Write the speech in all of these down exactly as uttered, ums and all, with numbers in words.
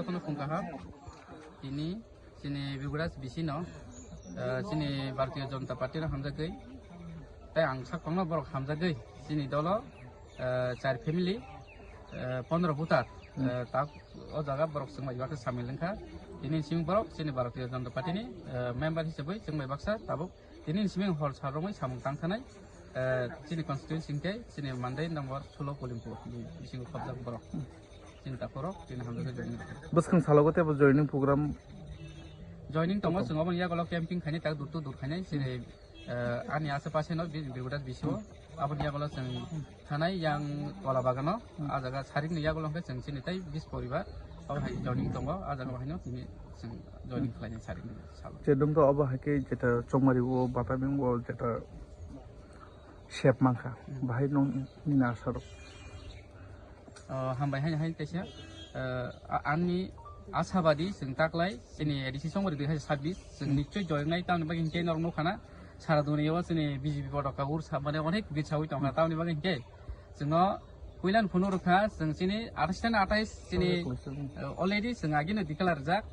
Kono phung kaham, tini chini Bibras bisi no, eh, chini Bharatiya Janata Party no hamjagwi, tei ang sak phangno borok hamjagwi, chini dolo, eh, char family, eh, pondro voter, eh, tak o jaga borok chwng bai baksa samil wngkha. Tini simi borok chini Bharatiya Janata Party ni, eh, member hisabwi chwng bai baksa tabuk tini simi hor sal romwi samung tang thanai, eh, chini constituency hwnkhe chini Mandai number sulo Polimpur ni bisingo khobjak borok. Chini takhorok, chini hamjagwi joining. Bwskang salogo teibo joining program? Joining tongo, chwng oboni yagulo camping khainai, tak dur to dur khainai, chini, eh, ani ashe pashe no bi-, Bibras bisi o. Aboni yagulo chwng thanai yang Kola Bagano, a jaga Sarik ni yagulo hwnkhe chwng chini tei bis poribar, abo hai joining tongo, a jaga bahaino tini chwng joining khlainai Sarik ni salo. Je dum to obo hai khe jeta Chongmari o, Batabing o jeta sep mankha, bahai nong nini asarok? Oh, hambai hai, hai kaisa, eh, a-, ani ashabadi chwng taklai chini A D C Chongmari dui hajar sabbish chwng nichoi joinai tamni bagwi hinkhe norok nukha na sara duniya o chini B J P photo ka ur sa mane onek bit sawi tongkha tamni bagwi hinkhe chwngno puilan phunu rwkha chwng chini athais ta athais chini, eh, already chwng agino declare rijak.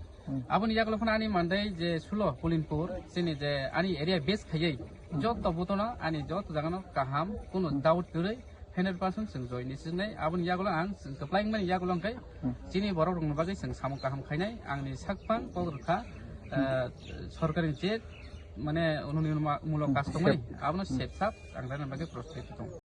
Aboni yagulo phano ani Mandai je sulo Polimpur chini je ani area base khaiwi joto butono ani joto jagano kaham kuno doubt kwrwi hundred percent chwng join ni sinai. Aboni yagulo ang chwng kwplai wngmani yagulo hwnkhe chini borok rokni bagwi chwng samung kaham khainai. Angni sakphang kok rwkha, eh, sorkari je mane ununni mulok kas tongmani abono sep sap ang rani bagwi prospect tong.